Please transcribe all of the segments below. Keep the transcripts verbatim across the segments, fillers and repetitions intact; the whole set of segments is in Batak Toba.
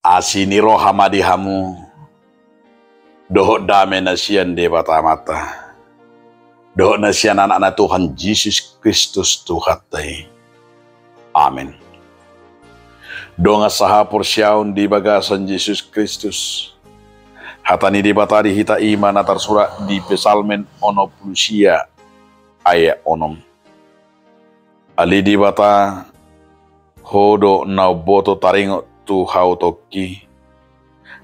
Asi ni roha ma di hamu, dohot dame na sian Debata Amanta, dohot na sian Anakna Tuhan Jesus Kristus Tuhanta i. Amen. Dongan sahaporseaon di bagasan Jesus Kristus, hata ni Debata di hita i ma na tarsurat di Psalmen onom pulu sia ayat onom. Ale Debata, Ho do na umboto taringot tu haotoonki,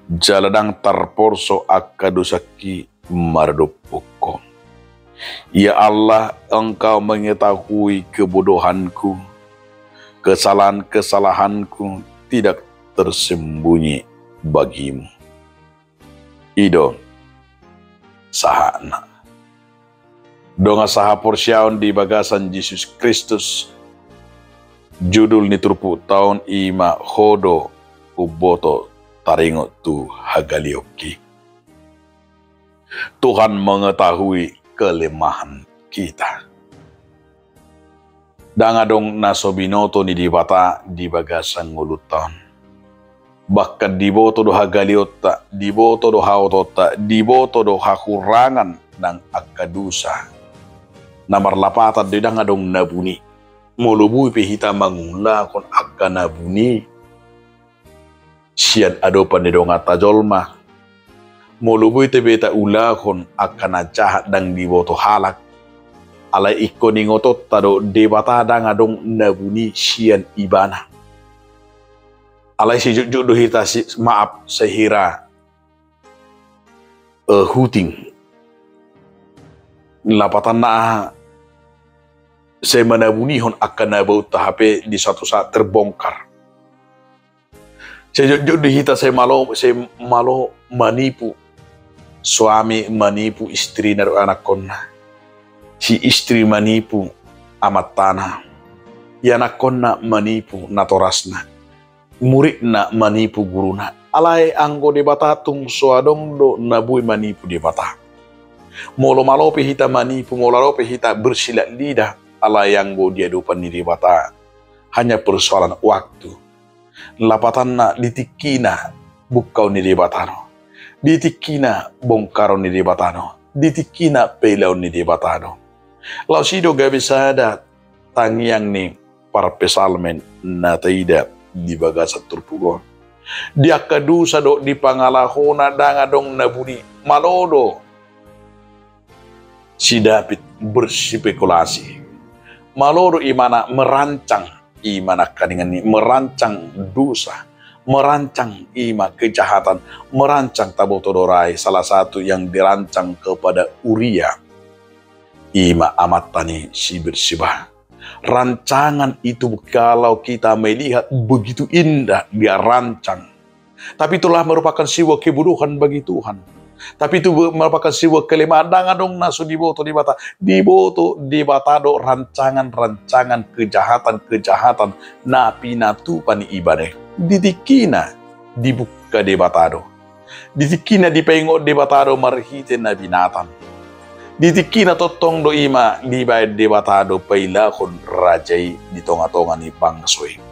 jala ndang tarporso angka dosangki maradophon Ho. Ya Allah, Engkau mengetahui kebodohanku, kesalahan-kesalahanku tidak tersembunyi bagi-Mu. I do sahatna. Dongan sahaporseaon di bagasan Jesus Kristus, judul ni turpukta on i ma Ho do umboto taringot tu hagaleonki. Tuhan mengetahui kelemahan kita. Ndang adong na so binoto ni Debata di bagasan ngolunta on. Bahkan diboto do hagaleonta, diboto do haotoonta, diboto do hahurangan nang angka dosa. Na marlapatan do i, ndang adong na buni. Molo boi pe hita mangulahon angka na buni sian adopan ni donganta jolma, molo boi pe taulahon angka na jahat ndang diboto halak, alai ingkon ingotonta do Debata ndang adong na buni sian ibana. Alai sai jotjot do hita si, maaf, sehira, eh, huting. Lapatanna aha? Sai manabunihon angka na baunta, hape di suatu saat terbongkar. Sai jotjot do hita sai malo, sai malo manipu. Suami manipu istrina dohot anakkonna. Si istri manipu amantana. Ianakkonna manipu natorasna. Muridna manipu guruna. Alai anggo Debata tung so adong do na boi manipu Debata. Molo malo pe hita manipu, molo malo pe hita bersilat lidah, alai anggo di adopan ni Debata, hanya persoalan waktu. Lapatanna di tingkina bungkaon ni Debata do. Di tingkina bongkaron ni Debata do. Di tingkina pailaon ni Debata do. Laos i do gabe sada tangiang ni parpsalmen na taida di bagasan turpuk on. Di angka dosa dohot di pangalahona ndang adong na buni. Malo do si David berspekulasi. Malo do ibana merancang, i ma nangkaningan i, merancang dosa, merancang i ma kejahatan, merancang, taboto do ra i, salah satu yang dirancang kepada Uria, i ma amanta ni si Batseba. Rancangan itu, kalau kita melihat, begitu indah dia rancang. Tapi itulah merupakan sebuah kebodohan bagi Tuhan. Tapi itu be-, merupakan sebuah kelemahan. Ndang adong na so diboto Debata. Diboto Debata do rancangan-rancangan kejahatan-kejahatan na pinatupa ni ibana. Di tingkina dibungka Debata do. Di tingkina dipaingot Debata do marhite Nabi Natan. Di tingkina tongtong do i ma dibaen Debata do pailahon raja i di tonga-tonga ni bangso i.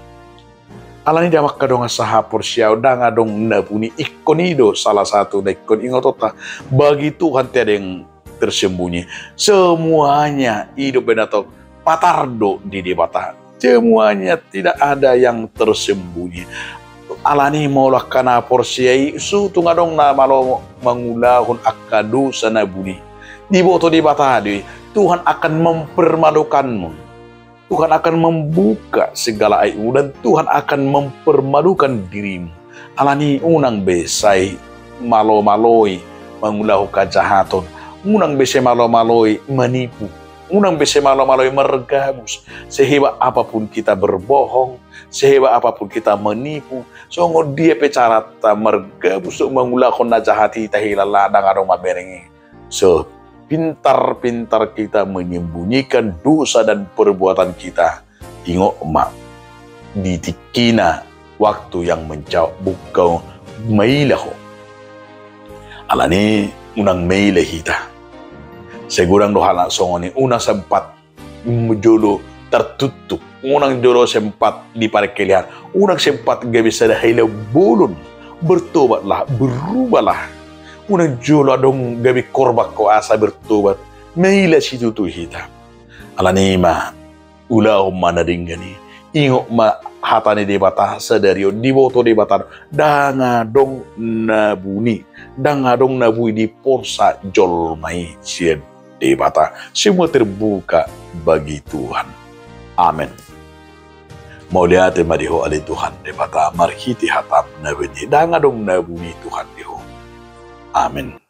Alani i, damang angka dongan sahaporseaon, ndang adong na buni. Ingkon i do salah satu na ingkon ingotonta. Bagi Tuhan tiada yang tersembunyi. Semuanya i do, binahen, patar do di Debata. Semuanya, tidak ada yang tersembunyi. Alani i, molo angka na porsea i, so tung adong na malo mangulahon angka dosa na buni, diboto Debata do i. Tuhan akan mempermalukanmu. Tuhan akan membuka segala aibmu dan Tuhan akan mempermalukan dirimu. Alani i, unang be sai malo-maloi mangulahon kejahaton, unang be sai malo-maloi manipu, unang be sai malo-maloi margabus. Sehebat apapun kita berbohong, sehebat apapun kita menipu, songon dia pe caranta margabus dohot mangulahon na jahat i, tahe, lala, ndang adong mamereng i. Sepintar-pintar kita menyembunyikan dosa dan perbuatan kita, ingot ma, di tingkina waktu yang menjawab, bungka, maila ho. Alani i, unang maila hita. Sai godang do halak songon i, unang sempat jolo tertutup, unang jolo sempat diparkelihan, unang sempat gabe sada hela bolon Bertobatlah, berubahlah. Unang jolo adong gabe korban ho asa bertobat. Maila situtu hita. Alani i ma, ulahon ma na denggan i. Ingot ma hata ni Debata sadari on, diboto Debata do. Ndang adong na buni, ndang adong na boi diporsa jolma i sian Debata. Semua terbuka bagi Tuhan. Amen. Mauliate ma di Ho ale Tuhan Debata, marhite hataM na badia i. Ndang adong na buni Tuhan di Ho. Amen.